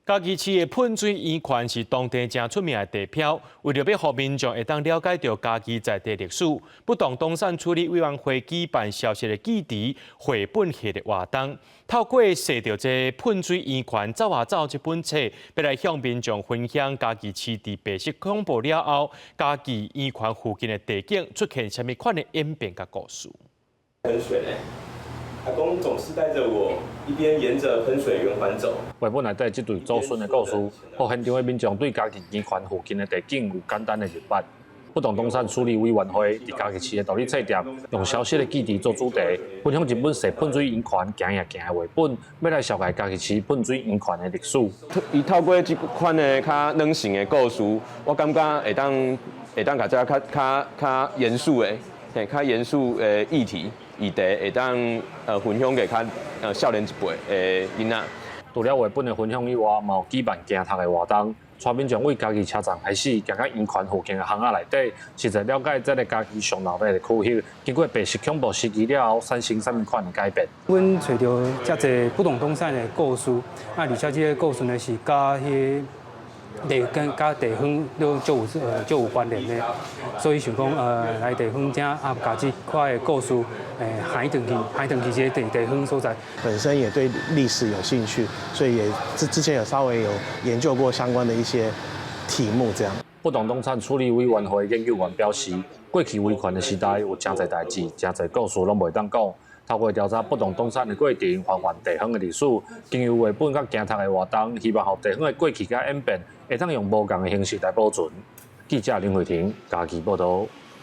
嘉義市的噴水圓環是當地誠出名的地標，為著欲予民眾會當了解著嘉義在地歷史，不動東產處理委員會舉辦消失的記憶繪本系列活動，透過踅著這噴水圓環走啊走這本冊，欲來向民眾分享嘉義市佇白色恐怖了後，嘉義圓環附近的地景出現啥物款的演變佮故事。噴水咧，阿公總是帶著我一邊沿著噴水圓環走。繪本內底這對祖孫的故事，予現場的民眾對嘉義圓環附近的地景有簡單的認識。不動東產處理委員會佇嘉義市的獨立冊店，用消失的記憶做主題，分享一本踅噴水圓環行也行的繪本，欲來紹介嘉義市噴水圓環的歷史。伊透過這款的較軟性的故事，我感覺會當共這較較較嚴肅的，嘿，較嚴肅的議題。議題會當分享予較少年一輩的囡仔。除了繪本的分享以外，嘛有舉辦行讀的活動，帶民眾對嘉義車站開始，行到圓環附近的巷仔內底，實際了解這个嘉義上鬧熱的區域，經過白色恐怖時期了後，產生啥物款的改變。阮揣著遮濟不動東產的故事，啊，而且這个故事呢是佮彼地跟佮地方都足有關聯的，所以想講來地方遮啊，共這塊的故事還轉去，還轉去這个地方所在。本身也對歷史有興趣，所以也之前有稍微有研究過相關的一些題目，這樣。不動東產處理委員會研究員表示，過去威權的時代有誠濟代誌、誠濟故事攏袂當講。透過調查不動東產的過程，還原地方的歷史，經由繪本佮行讀的活動，希望予地方的過去佮演變，會當用無仝的形式來保存。記者林慧婷嘉義報導。